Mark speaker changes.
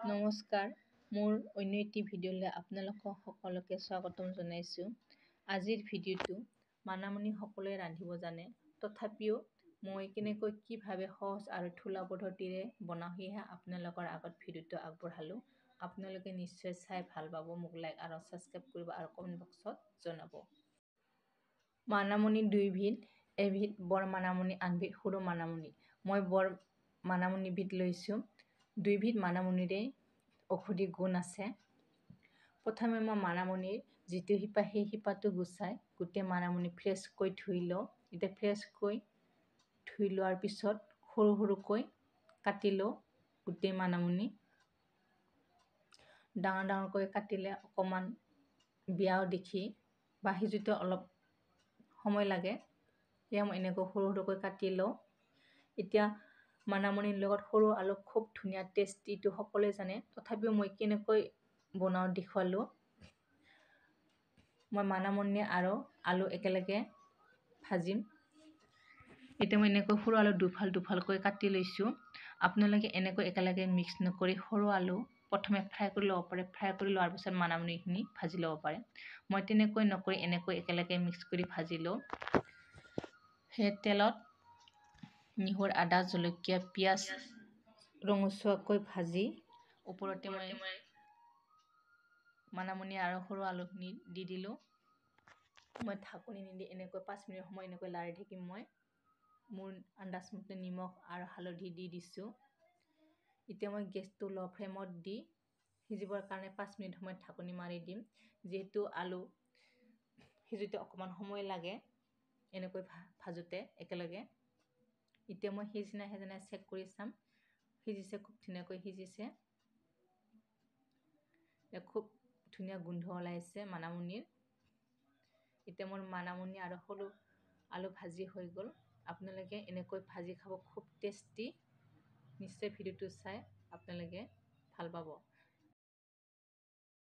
Speaker 1: নমস্কাৰ, মোৰ অন্য এটি ভিডিঅ'লৈ আপোনালোকক সকলোকে স্বাগতম জনাইছোঁ। আজিৰ ভিডিঅ'টো মানামুনি সকলোৱে ৰান্ধিব জানে, তথাপিও মই কেনেকৈ কিভাৱে সহজ আৰু থলুৱা পদ্ধতিৰে বনাওঁ সেয়েহে আপোনালোকৰ আগত ভিডিঅ'টো আগবঢ়ালোঁ। আপোনালোকে নিশ্চয় চাই ভাল পাব। মোক লাইক আৰু ছাবস্ক্ৰাইব কৰিব আৰু কমেণ্ট বক্সত জনাব। মানামুনি দুইবিধ, এবিধ বৰ মানামুনি, আনবিধ সৰু মানামুনি। মই বৰ মানামুনিবিধ লৈছোঁ। দুইবিধ মানামুনিৰে ঔষধি গুণ আছে। প্ৰথমে মই মানামুনিৰ যিটো শিপা, সেই শিপাটো গুচাই গোটেই মানামুনি ফ্ৰেছকৈ ধুই লওঁ। এতিয়া ফ্ৰেছকৈ ধুই লোৱাৰ পিছত সৰু সৰুকৈ কাটি লওঁ গোটেই মানামুনি। ডাঙৰ ডাঙৰকৈ কাটিলে অকণমান বেয়াও দেখি বা সিজোঁতে অলপ সময় লাগে, সেয়ে মই এনেকৈ সৰু সৰুকৈ কাটি লওঁ। এতিয়া মানামুনিৰ লগত সৰু আলু খুব ধুনীয়া টেষ্টিটো সকলোৱে জানে, তথাপিও মই কেনেকৈ বনাওঁ দেখুৱালোঁ। মই মানামুনি আৰু আলু একেলগে ভাজিম। এতিয়া মই এনেকৈ সৰু আলু দুফাল দুফালকৈ কাটি লৈছোঁ। আপোনালোকে এনেকৈ একেলগে মিক্স নকৰি সৰু আলু প্ৰথমে ফ্ৰাই কৰি ল'ব পাৰে, ফ্ৰাই কৰি লোৱাৰ পিছত মানামুনিখিনি ভাজি ল'ব পাৰে। মই তেনেকৈ নকৰি এনেকৈ একেলগে মিক্স কৰি ভাজি লওঁ। সেই তেলত নহৰু, আদা, জলকীয়া, পিঁয়াজ ৰঙচুৱাকৈ ভাজি ওপৰতে মই মানামুনি আৰু সৰু আলুখিনি দি দিলোঁ। মই ঢাকনি নিদি এনেকৈ 5 মিনিট সময় এনেকৈ লাৰি থাকিম। মই মোৰ আন্দাজমতে নিমখ আৰু হালধি দি দিছোঁ। এতিয়া মই গেছটো ল' ফ্লেমত দি সিজিবৰ কাৰণে 5 মিনিট সময় ঢাকনি মাৰি দিম। যিহেতু আলু সিজোঁতে অকণমান সময় লাগে এনেকৈ ভাজোঁতে একেলগে। এতিয়া মই সিজিছে নাই সিজা চেক কৰি চাম। সিজিছে, খুব ধুনীয়াকৈ সিজিছে। খুব ধুনীয়া গোন্ধ ওলাইছে মানামুনিৰ। এতিয়া মোৰ মানামুনি আৰু সৰু আলু ভাজি হৈ গ'ল। আপোনালোকে এনেকৈ ভাজি খাব, খুব টেষ্টি। নিশ্চয় ভিডিঅ'টো চাই আপোনালোকে ভাল পাব।